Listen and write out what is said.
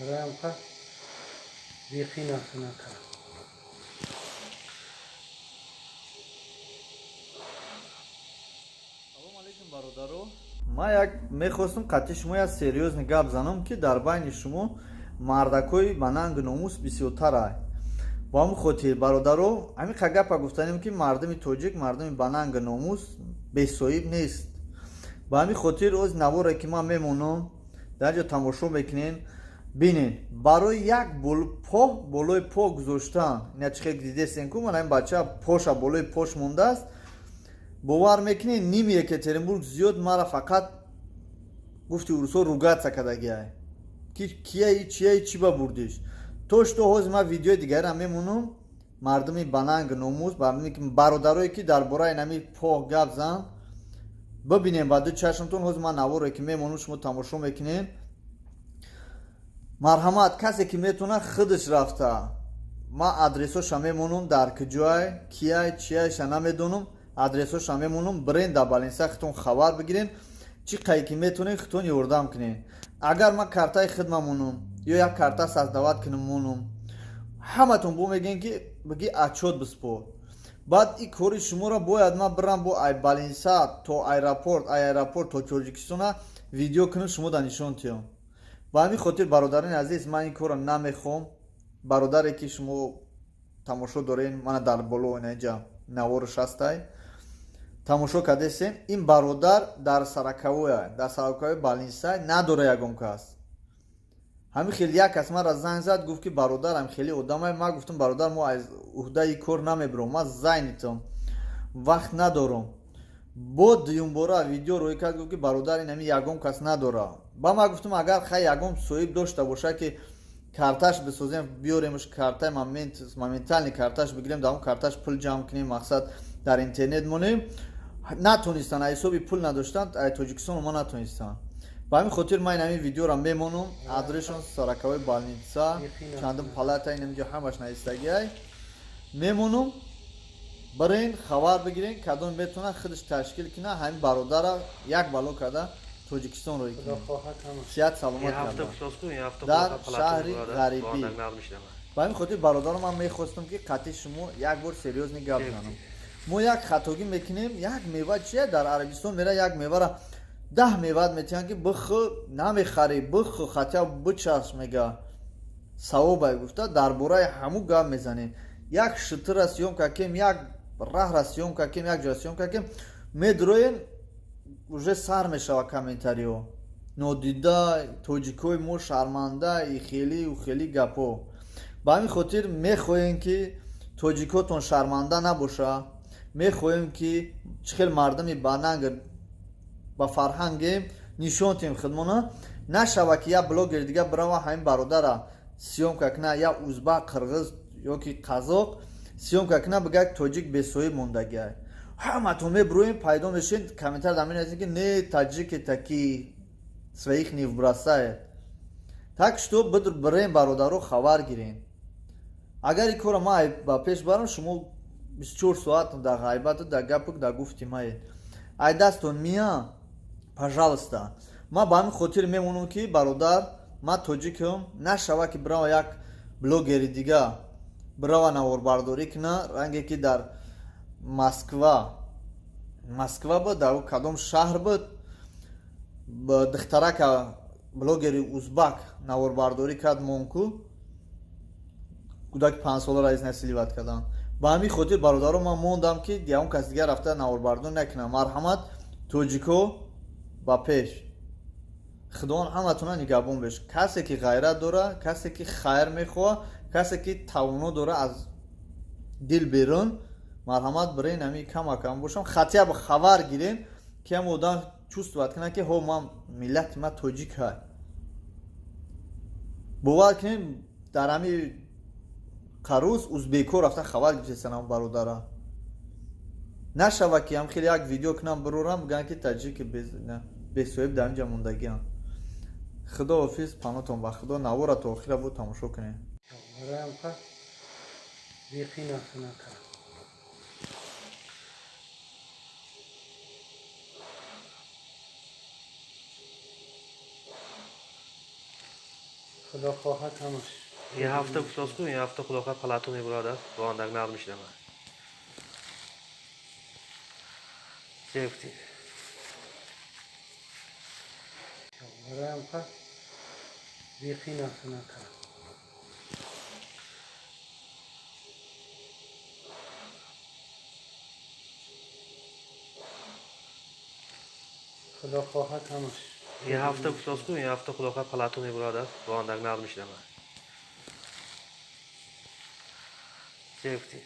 Бароям беқи нафсунака. Салом алейкум, бародаро. Ман як мехостум қатъи шумо як серьёзный гап занам, ки дар байни шумо мардакҳои ба нангу номус бисёртарай. Бо ҳамин хотир, бародаро, ҳамин қа гапа гуфтанем, ки мардуми тоҷик, мардуми ба нангу номус бесоҳиб нест. Ба ҳамин хотир оз наворе, ки ман мемонам, дар ҷо тамошо мекунен, бинен, барои як по болои по гузоштан, ина чӣ хел дидесен ку, ман ҳамин бача поша болои пош мондааст. Бовар мекунед, ними Екатеринбург зиёд мара фақат гуфти урусо ругаться кардагиай, ки кияи, чияи, чӣ ба бурдиш. То что ҳозир ман видеои дигарам мемонам, мардуми бананг номус, бародарое, ки дар бораи нами по гап зан, бибинем ба ду чашмтон. Ҳозир ман наворе, ки мемонам, шумо тамошо мекунед. Марҳамат, касе ки метавонад, худаш рафта, ман адресоша мемонам, дар куҷоай, кияй, чияйша намедонам, адресоша мемонам, бирен дар больница, худтон хабар бигирен, чӣ қае ки метавонед, худтон ёрдам кунед. Агар ман картаи худ мамонам ё як карта создавать кунам монам, ҳаматон бо мегӯен, ки биги отчёт биспор. Баъд и кори шуморо бояд ман бирам бо ай больница то аэропорт, ай аэропорт то Тоҷикистона видео кунам, шумо да нишон тиём. Ба ҳамин хотир, бародарони азиз, ман ин корро намехоҳам. Бародаре, ки шумо тамошо дорен, мана дар боло инаҷа наворш ҳастай, тамошо кардесен, ин бародар дар сороковой, дар сороковой больница, надора ягон кас. Ҳамин хел як кас маро занг зад, гуфт, ки бародарам хеле одамай. Ман гуфтам: бародар, мо аз уҳдаи кор намебиром, ман занятым, вақт надорам. Бо дуюмбора видео рӯй кард, гуфт, ки бародар, ин ҳамин ягон кас надора. Ба ман гуфтам: агар хай ягон соҳиб дошта боша, ки карташ бисозем, биёремш, картаи моментальный карташ бигирем, дар он карташ пул ҷамъ кунем, мақсад дар интернет монем. Натонистанд, аз ҳисоби пул надоштанд, ай Тоҷикистон мо натонистанд. Ба ҳамин хотир ман ин ҳамин видеоро мемонам. Адресшон сороковой больница, чандум палата, ин ҳаминҷо ҳамаш навистагиай, мемонам, бирен, хабар бигирен, кадом метавонад, худаш ташкил кунад, ҳамин бародара як бало карда Тоҷикистон рӯй кунад, сиҳат саломат карда дар шаҳри ғарибӣ. Ба ҳамин хотир, бародаро, ман мехостам, ки қатъи шумо як бор серьёзный гап занам. Мо як хатогӣ мекунем. Як мева чия, дар Арабистон мера, як мевара 10 меваат метиҳанд, ки бихӯ, намехарӣ, бихӯ, хотя бичаш, мега, савобай гуфта, дар бораи ҳамун гап мезанем. Як шитра съёмка кем, як раҳра съёмка кем, як ҷоя съёмка кем, медроем, уже сар мешава комментариҳо: нодида, тоҷикои мо шарманда, и хеле у хеле гапҳо. Ба ҳамин хотир мехоҳем, ки тоҷикотон шарманда набоша, мехоҳем, ки чӣ хел мардуми бананг, ба фарҳангем, нишон тиҳем худмона. Нашава, ки як блогери дига бирава, ҳамин бародара съёмка куна, як узбак, қирғиз ёки қазоқ съёмка куна, бига тоҷик бесоҳиб мондагиай. Ҳаматон мебуроем, пайдо мешен, комментар дар менависем, ки не, таджики такие, своих не бросает. Так что бирем, бародаро, хабар гирем. Агар ин корро ман ба пеш барам, шумо 24 соат дар ғайбату, дар гапу, дар гуфти мае, ай дастон мия, пожалуйста. Ман ба ҳамин хотир мемонам, ки бародар, ман тоҷикам, нашава, ки бирава, як блогери дига бирава, наворбардорӣ куна, ранге ки дар Москва буд, дар кадом шаҳр буд, духтарака блогери узбак наворбардорӣ кард, монку кӯдаки 5-соларо изнасиловать карданд. Ба ҳамин хотир, бародаро, ман мондам, ки ягон кас дигар рафта наворбардорӣ накунам. Марҳамат, тоҷико, ба пеш. Худованд ҳаматона нигаҳбон беш. Касе ки ғайрат дора, касе ки хайр мехоҳа, касе ки тавоно дора, аз дил берун, марҳамат, бирен, ҳами камакам бошам, хотя бы хабар гирен, ки ҳам одам чувствовать кунад, ки ҳо, ман миллати ман тоҷик ҳай. Бовар кунем, дар ҳами қарӯз узбекҳо рафта хабар гирифтесанам бародара. Нашава, ки ҳам хеле як видео кунам, бирорам, бигӯянд, ки таҷики бесоҳиб дар инҷа мондагиам. Худо ҳофиз, панотон ба Худо, навора то охира буд тамошо кунед. Бароям беқи нафсунака. Худо хоҳад, ҳамаш. Як ҳафта гуфтост ку, як ҳафта, худо хоҳад, палато мебурад, рондаг нағз мешидама. Чӣ гуфтӣ? Бароям қа беқи нахона кард. Худо хоҳад, ҳамаш. Як ҳафта гуфтост ку, як ҳафта, худо хоҳад, палато мебурад, рондаг нағз мешидама. Чӣ гуфтӣ?